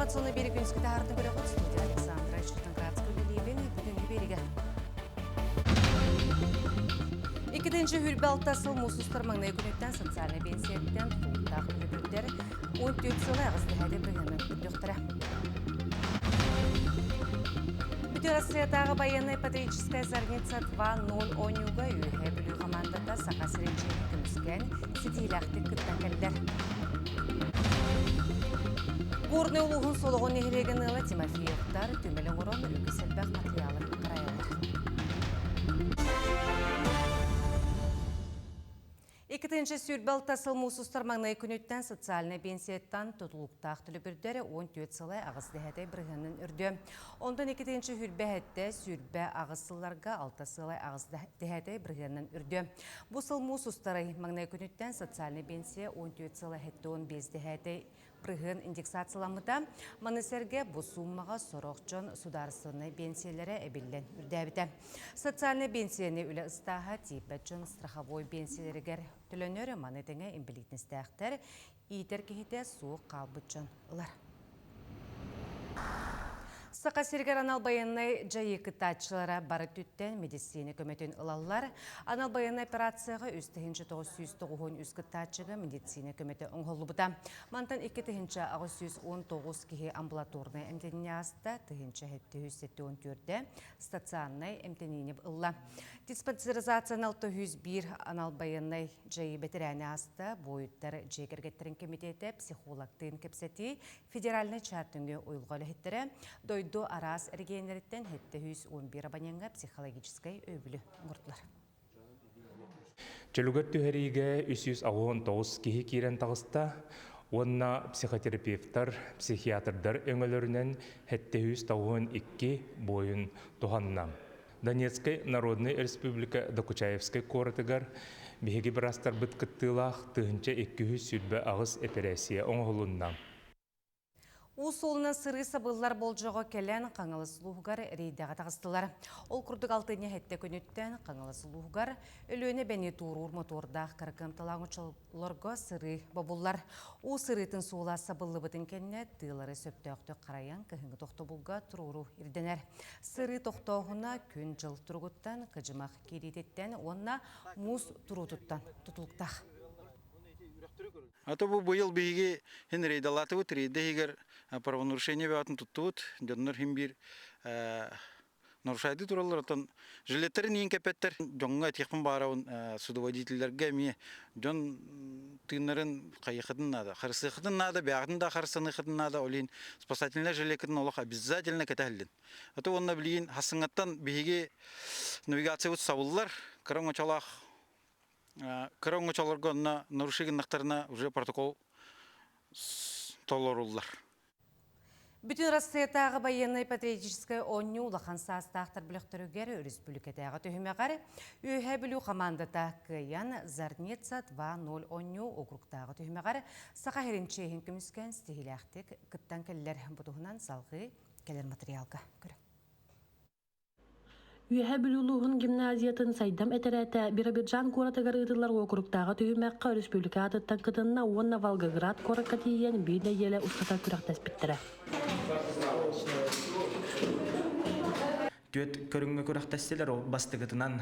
Информационный биэри күнүскү таһаарытын көрөҕүт студия Александра Чертонградская үлэлиибин бүгүҥҥү биэригэ. Иккитинчи хүрбэ алта сыл муус устар маҥнай күнүттэн социальнай биэнсийэттэн тутулуктаах төлөбүрдэр 14 сылы аҕыс дэһээдэ быһыынан үрдүөхтэрэ. Бүтүн Россиятааҕы байыаннай патриотическая Зарница 2-0 оонньууга Үөһээ Бүлүү хамаандата Саха сирин чиэһин көмүскээн ситиилээхтик кыттан кэллэр. Горнай улууһун Солоҕон нэһилиэгин ыала Тимофеевтар түмэл оҥорон үгүс элбэх матырыйаалы харайаллар. 226 сыл муус устар маҥнай күнүттэн социальнай пенсияттан тутулуктаах төлөбүрдэр 14 сылы аҕыс дэһэтэй бырыһыанын үрдүө. Онтон 227 сүүрбэ аҕыс сылларга алта сылы аҕыс дэһэтэй бырыһыанын үрдүө. Бу сыл муус устарай маҥнай күнүттэн социальнай пенсия 14 сылы 75 дэһэтэй бырыһыан индексацияламмыта. Маны сэргэ бу сууммаҕа сорох дьон судаарыстыбаннай биэнсийэлэрэ эбиллэн үрдээбитэ. Социальнай биэнсийэни үлэ ыстааһа тиийбэт дьон страховой биэнсийэлэригэр төлөнөр, маны тэҥэ инбэлиитинэстээхтэр иитэр киһитэ суох хаалбыт дьон ылар. Саха сиригэр анал байыаннай дьайыы кыттааччылара бары өттүттэн медицина көмөтүн ылаллар. Анал байыаннай операцияҕа 3993 кыттааччыга медицина көмөтө оҥоһуллубута. Мантан 2819 киһи амбулаторнай эмтэниини ааста, 1774 стационарнай эмтэниини ылла. Диспансеризацияны 601 анал байыаннай дьайыы бэтэрээнэ ааста, буойуттар дьиэ кэргэттэрин кэмитиэтэ психологтыын кэпсэтии федеральнай чат нөҥүө уйулҕа үлэһиттэрэ дойду араас эрэгийиэннэриттэн 711 абонеҥҥа психологическай өйөбүлү оҥордулар. Чөлүгэр түһэриигэ 389 киһи киирэн таҕыста уонна психотерапевтар, психиатрдар өҥөлөрүнэн 792 буойун туһанна. Донецкай Народнай Республика Докучаевскай куоратыгар биһиги быраастарбыт кыттыылаах 1228 эпэрээссийэ оҥоһулунна. Уу суолунан сырыы сабыллар болдьоҕо кэлэн Хаҥалас улууһугар рейдэҕэ таҕыстылар. Ол курдук алтынньы сэттэ күнүттэн Хаҥалас улууһугар Өлүөнэ эбэни туоруур мотуордаах кыракыамталаах оҥочолорго сырыы бобуллар. Уу сырыытын суола сабыллыбытын кэннэ тыылары сөптөөхтүк харайан кыһыҥҥы тохтобулга туруоруу ирдэнэр. Сырыы тохтооһуна күн-дьыл туругуттан, кыдьымах киириититтэн уонна муус туруутуттан тутулуктаах. А то бу быйыл биһиги хин рейдалаатыбыт, рейдэ иһигэр правонарушение бөҕөтүн туттубут. Дьоннор хин биир нарушайды тураллар, оттон жилеттэрин иин кэппэттэр. Дьоҥҥо этиэхпин баҕарабын, судоводителлэргэ эмиэ дьон тыыннарын хайыаххытын наада, харысыаххытын наада, бэйэҕитин да харыстаныаххытын наада, ол иһин спасательнай жилеккытын олох обязательно кэтэһиллин. А то уонна билигин хассыҥҥаттан биһиги навигациябыт сабыллар, кыра оҥочолоох кыра оҥочолорго онно нарушение гыннахтарына уже протокол толоруллар. Бүтүн Россиятааҕы байыаннай-патриотическай оонньуу улахан саастаахтар бөлөхтөрүгэр өрөспүүбүлүкэтээҕи түһүмэҕэр Үөһээ Бүлүү хамаандата кыайан Зарница 2-0 оонньуу округтааҕы түһүмэҕэр Саха сирин чиэһин көмүскээн ситиһиилээхтик кыттан кэллэр. Бу туһунан салҕыы кэлэр матырыйаалга көрүҥ. Үөһээ Бүлүү улууһун гимназиятын Сайдам этэрээтэ Биробиджан куоратыгар ыытыллар уокуруктааҕы түһүмэххэ өрөспүүбүлүкэ аатыттан кытынна уонна Волгоград куоракка тиийэн биир нэдиэлэ устата күрэхтэспиттэрэ. Түөрт көрүҥҥэ күрэхтэстилэр. Ол бастакытынан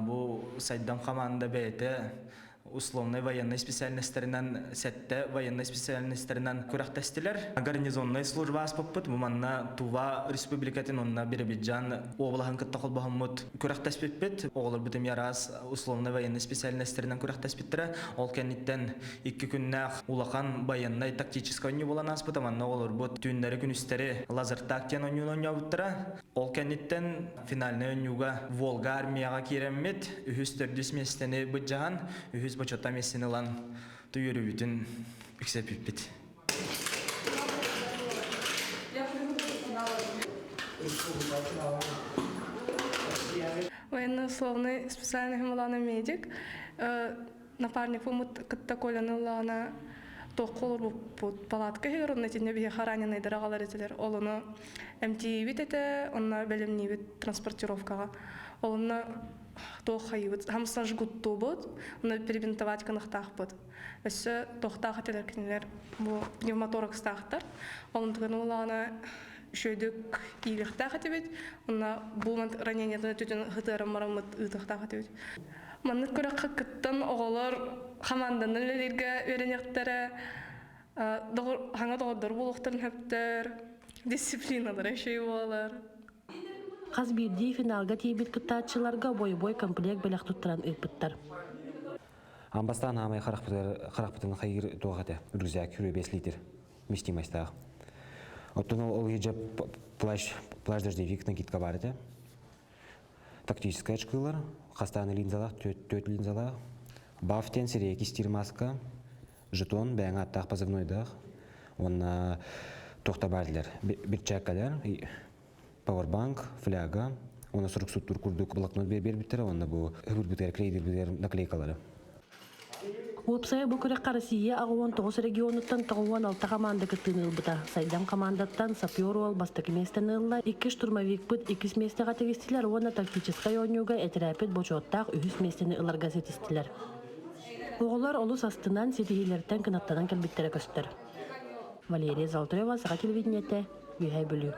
бу Сайдам хамаанда бэйэтэ условнай военнай специальностарынан сэттэ военнай специальностарынан күрэхтэстилэр. Гарнизоннай служба ааспыппыт. Бу манна Тува республикатын уонна Биробиджан уобалаһын кытта холбоһоммут күрэхтэспиппит. Оҕолорбут эмиэ араас условнай военнай специальностарынан күрэхтэспиттэрэ. Ол кэнниттэн икки күннээх улахан военнай тактическай оонньуу буолан ааспыта. Манна оҕолорбут түүннэри-күнүстэри лазертаг диэн оонньууну оонньообуттара. Ол кэнниттэн финальнай оонньууга Волга армияҕа киирэммит, үһүс-төрдүс миэстэни быдьаһан, үһүс бочуоттаах миэстэни ылан үөрүүбүтүн үксэппиппит. Военно-условный специальный химулана медик. Напарникпын кытта Коляны ыллаҕына туохха олорбуппут палатка иһигэр онно итиннэ биһиэхэ раненыйдары аҕалар этилэр. Ол ону эмтиибит этэ, онно бэлэмниибит транспортировкаҕа. Ол онно Туох хайыбыт, хамсан жгуттуубут, оны перебинтовать гынахтаахпыт. Өссө туохтаах этилэр кинилэр бу пневмоторакстаахтар. Онтуган улаана үчүгэйдик иилиэхтээх этибит. Онно бу ранениетын өтүтүн хытыаран бараммыт ыытыахтаах этибит. Маннык күрэххэ кыттан оҕолор хамаанданан үлэлииргэ үөрэниэхтэрэ, хаҥа доҕордор буолуохтарын сөптөр, дисциплиналара үчүгэй буолар. Хас биирдии финалга тиийбит кыттааччыларга бойобуой комплект бэлэх туттаран ыыппыттар. Амбастаан хаамай харахпытын хайыр туох этэ, рюкзак 25 литр вместимостьтаах. Оттон ол иһдьэ плащ, плащ дождевик накидка бар этэ. Тактическая очкылар, хастааны линзалаах, төрт линзалаах. Бафтен сирэйэ кистиир маска, жетон, бэйэҥ ааттаах позывнойдаах. Уонна туох да баар этилэр, бирчээккэлэр, Powerbank, фляга, уонна сурук суттуур курдук блокнот биэрбиттэрэ уонна бу һыбырбытыгар клейдирбитигэр наклейкалары. Уопсайа бу күрэххэ Россия 89 регионуттан 96 хамаанда кыттыыны ылбыта. Сайдам хамаандаттан сапер уол бастакы миэстэни ылла, икки штурмовикпыт иккис миэстэҕэ тигистилэр уонна тактическай оонньууга этэрээппит бочуоттаах үһүс миэстэни ыларга ситистилэр. Оҕолор олус астынан, ситиһиилэртэн кынаттанан кэлбиттэрэ көстөр. Валерия Золотарева, Саха телевидениетэ, Үөһээ Бүлүү.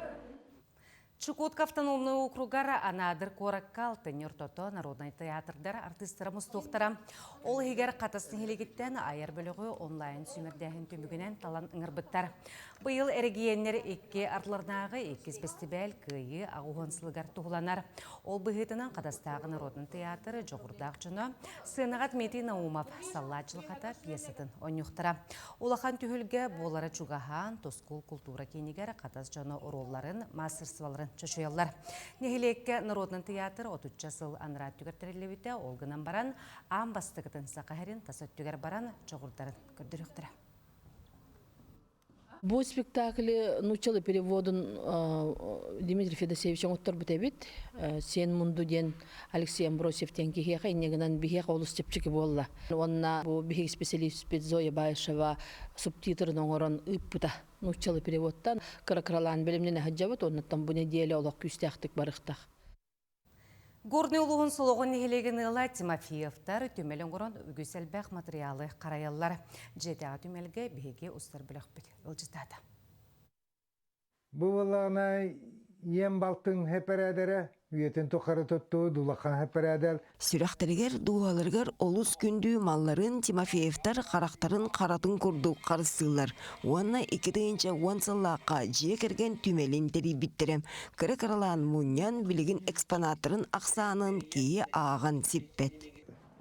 Чукотка автономнай округар Анадырь куоракка алтынньы ортото народнай театрдар артыыстара мустуохтара. Ол иһигэр Хатас нэһилиэгиттэн айар бөлөҕү онлайн сүүмэрдээһин түмүгүнэн талан ыҥырбыттар. Быйыл эрэгийиэннэр икки ардыларынааҕы иккис бэстибээл Кыайыы аҕыс сылыгар туһуланар. Ол быһыытынан Хатастааҕы народнай театр дьоҕурдаах дьоно сценаҕа Дмитрий Наумов Саллаат дьылҕата пьесатын оонньуохтара. Улахан түһүлгэ буолара чугаһаан, Тускул култуура киинигэр Хатас дьоно оруолларын, маастарыстыбаларын чочуйаллар. Нэһилиэккэ народнай тыйаатыр отучча сыл анараа өттүгэр тэриллибитэ, ол гынан баран аан бастакытын Саха сирин тас өттүгэр баран чоҕурдарын көрдөрүөхтэрэ. Бу спектакли нууччалыы переводун Дмитрий Федосеевич оҥотторбут эбит. Сен Мунду диэн Алексей Амбросьев диэн киһиэхэ инньэ гынан биһиэхэ олус чэпчэки буолла. Уонна бу биһиги специалиспит Зоя Баишева субтитрын оҥорон ыыппыта нууччалыы переводтан. Кыра-кыралаан бэлэмнэнэ сылдьабыт, оннуттан бу нэдиэлэ олох күүстээхтик барыахтаах. Горнай улууһун Солоҕон нэһилиэгин ыала Тимофеевтар түмэл оҥорон үгүс элбэх матырыйаалы харайаллар. Дьиэтээҕи түмэлгэ биһиги устар бөлөхпүт ыалдьыттаата. Бу буоллаҕына ийэм балтын хэпэрээдэрэ үйэтин тухары туттубут улахан хэпэрээдэл. Сүрэхтэригэр, дууһаларыгар олус күндү малларын Тимофеевтар харахтарын харатын курдук харыстыыллар уонна 2010 сыллаахха дьиэ кэргэн түмэлин тэрийбиттэрэ. Кыра-кыралаан мунньан, билигин экспонаттарын ахсаанын киһи ааҕан сиппэт.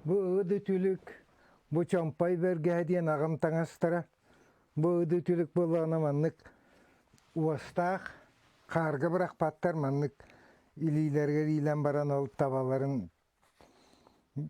Бу ыды түлүк, бу чомпой бэргэһэ диэн аҕам таҥастара. Бу ыды түлүк буоллаҕына маннык уостаах, хаарга бырахпаттар маннык илиилэригэр иилэн баран ол табаларын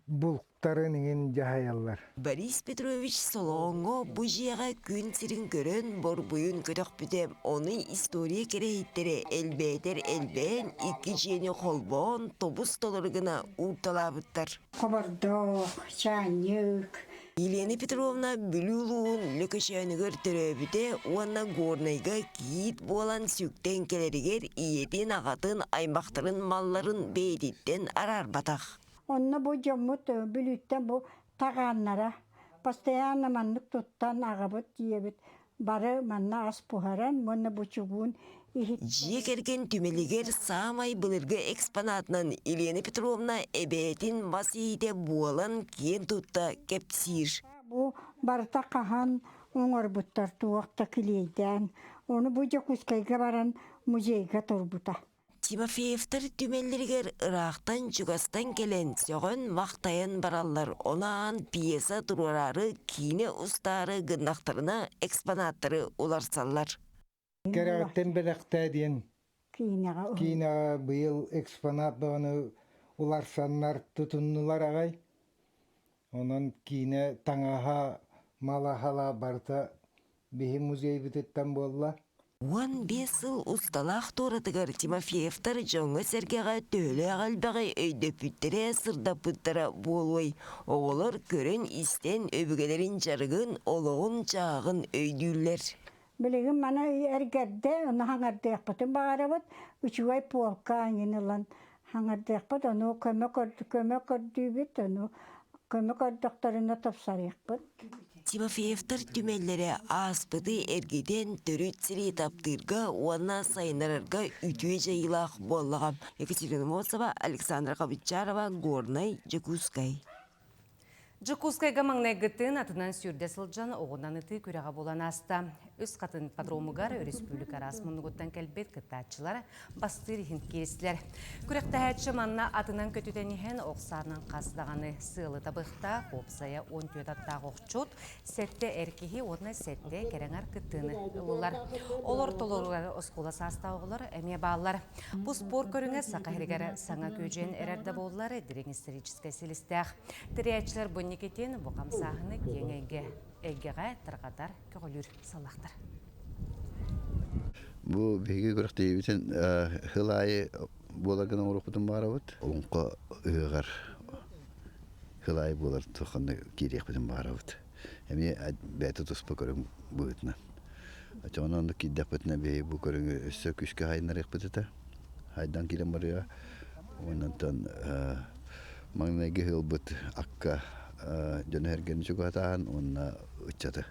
бултарын иҥин дьаһайаллар. Борис Петрович Солооҥҥо бу дьиэҕэ күн сирин көрөн борбуйун көтөхпүтэ, ону история кэрэһиттэрэ элбээтэр элбээн икки дьиэни холбоон тобус-толору гына уурталаабыттар. Хобордоох, чаанньык. Елена Петровна Бүлүү улууһун Лөкөчөөнүгэр төрөөбүтэ уонна Горнайга кийиит буолан сүктэн кэлэригэр ийэтин, аҕатын, аймахтарын малларын бэйэтиттэн араарбатах. Онно бу дьоммут Бүлүүттэн бу таҕааннара постоянно маннык туттан аҕабыт ийэбит бары манна ас буһаран уонна бу чугуун Дьиэ кэргэн түмэлигэр саамай былыргы экспонатынан Елена Петровна эбээтин мас иһитэ буолан киэн тутта кэпсиир. Бу барыта хаһан оҥорбуттар туох да килиэйдээн, ону бу Дьокуускайга баран музейга турбута. Тимофеевтар түмэллэригэр ыраахтан-чугастан кэлэн сөҕөн-махтайан бараллар. Ону аан пьеса туруораары, киинэ устаары гыннахтарына экспонаттары уларсаллар. Кэрэҕиттэн бэлэхтээ диэн Киинэҕэ киинэҕэ быйыл экспонат бөҕөнү уларсаннар тутуннулар аҕай. Онон киинэ таҥаһа, малаһала барыта биһи музейбытыттан буолла. 15 сыл усталаах туоратыгар Тимофеевтар дьоҥҥо-сэргэҕэ төһөлөөх элбэҕи өйдөппүттэрэ, сырдаппыттара буолуой? Оҕолор көрөн-истэн өбүгэлэрин дьарыгын, олоҕун-дьаһаҕын өйдүүллэр. Билигин маны эргэрдэ, ону хаҥардыахпытын баҕарабыт. Үчүгэй полка эҥин ылан. Хаҥардыахпыт, ону көмө көмө көрдүүбүт, ону көмө көрдөхтөрүнэ тупсарыахпыт. Тимофеевтар түмэллэрэ ааспыты эргитэн төрүт сири таптыырга уонна сайыннарарга үтүө дьайыылаах буоллаҕа. Екатерина Мосова, Александра Хабычарова, Горнай, Дьокуускай. Дьокуускайга маҥнайгытын атынан сүүрдэ сылдьан оҕунан ытыы күрэҕэ буолан ааста. Үс хатын ипподромугар өрөспүүбүлүкэ араас муннугуттан кэлбит кыттааччылар бастыыр иһин кииристилэр. Күрэхтэһээччи манна атынан көтүтэн иһэн ох саанан хас даҕаны сыалы табыахтаах, уопсайа 14 аттаах охчут, сэттэ эр киһи уонна сэттэ кэрэҥэр кыттыыны ыллылар. Олор толоругар оскуола саастаах оҕолор эмиэ бааллар. Бу спорт көрүҥэ Саха сиригэр саҥа күөдьүйэн эрэр да буоллар, дириҥ историческай силистээх. Тэрийээччилэр бу инникитин бу хамсааһыны киэҥ эйгэ эйгэҕэ тарҕатар, көҕүлүүр сыллаахтар. Бу биһиги күрэхтэһиибитин сыл аайы буолар гына оҥоруохпутун баҕарабыт. Олоҥхо ыһыаҕар сыл аайы буолар туохханна киириэхпитин баҕарабыт. Эмиэ бэйэтэ туспа көрүҥ быһыытынан. Оччоҕуна оннук киирдэхпитинэ биһиги бу көрүҥү өссө күүскэ хайыннарыахпыт этэ. Хайдан киирэн барыаҕа. Онтон маҥнайгы ыһыалбыт акка дьону-сэргэни чугаһатааһын уонна ыччаты.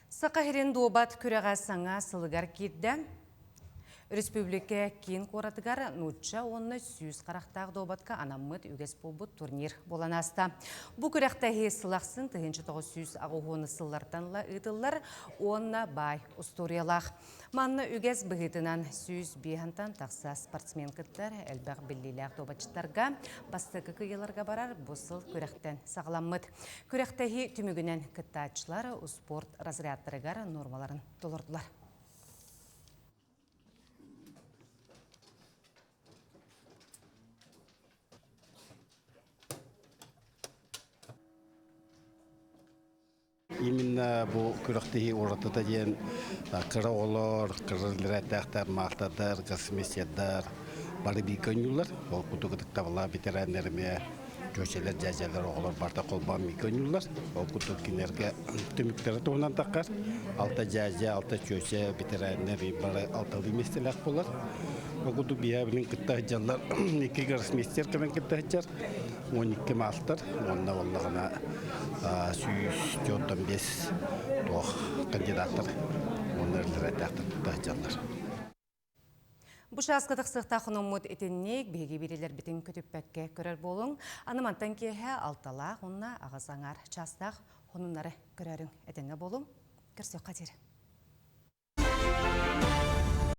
Саха сирин дуобат күрэҕэ саҥа сылыгар киирдэ. Республика киин куоратыгар нуучча уонна сүүс харахтаах дуобатка анаммыт үгэс буолбут турнир буолан ааста. Бу күрэхтэһии сыл ахсын 1980 сыллартан ыла ыытыллар уонна баай устуоруйалаах. Манна үгэс быһыытынан 105-тан тахса спортсмен кыттар, элбэх биллиилээх дуобатчыттарга бастакы кыйыларга барар бу сыл күрэхтэн саҕаламмыт. Күрэхтэһии түмүгүнэн кыттааччылар успуорт разрядтарыгар нуормаларын толордулар. Именно бу күрэхтэһии уратыта диэн кыра оҕолор, кыра нэрээттээхтэр, маастардар, гроссмейстердар бары бииргэ оонньууллар. Ол курдук ытыктабыллаах ветераннар эмиэ чүөчэлэр, дьээдьэлэр, оҕолор барыта холбоон бииргэ оонньууллар. Ол курдук кинилэргэ түмүктэрэ туһунан таххар алта дьээдьэ, алта чүөчэ ветераннар бары алталыы миэстэлээх буолар. Ол курдук биһиэхэ билин кытта сылдьаллар икки гроссмейстер кэлэн кытта сылдьар, 12 маастар уонна буоллаҕына 145 туох кандидаттар уонна эрэллэрээттээхтэр кытта сылдьаллар. Бу чааска тахсыахтаах хономмут итинник биһиги биирилэрбитин көтүппэккэ көрөр буолуҥ. Аны мантан киэһэ алталаах уонна аҕыс аҥаар чаастаах хонуннары көрөрүҥ. Этэҥҥэ буолуҥ. Көрсүөххэ диэри.